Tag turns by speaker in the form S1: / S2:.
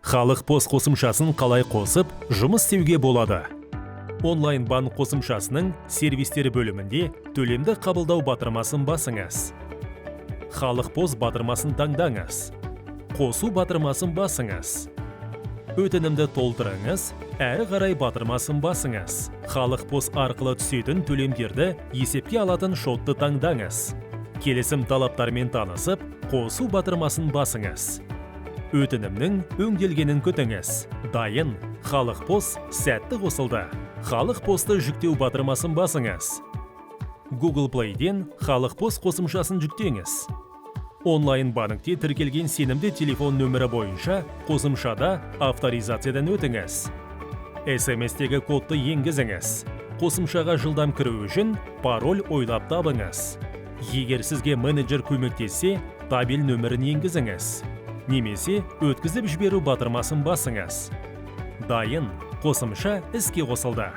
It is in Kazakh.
S1: Халық Пос қосымшасын қалай қосып, жұмыс істеуге болады? Онлайн банк қосымшасының сервистері бөлімінде төлемді қабылдау батырмасын басыңыз. Халық Пос батырмасын таңдаңыз. Қосу батырмасын басыңыз. Өтінімді толтырыңыз, әрі қарай батырмасын басыңыз. Халық Пос арқылы түсетін төлемдерді есепке алатын шотты таңдаңыз. Келісім талаптарымен танысып, қосу батырмасын басыңыз. Өтінімнің өңделгенін күтіңіз. Дайын, Халық Пос сәтті қосылды. Халық Посты жүктеу батырмасын басыңыз. Google Play'ден Халық Пос қосымшасын жүктеңіз. Онлайн банкте тіркелген сенімді телефон нөмірі бойынша қосымшада авторизациядан өтіңіз. СМС-тегі кодты енгізіңіз. Қосымшаға жылдам кіру үшін пароль ойлап табыңыз. Егер сізге менеджер көмектессе, табель нөмірін енгізіңіз. Немесе өткізіп жіберу батырмасын басыңыз. Дайын, қосымша іске қосылды.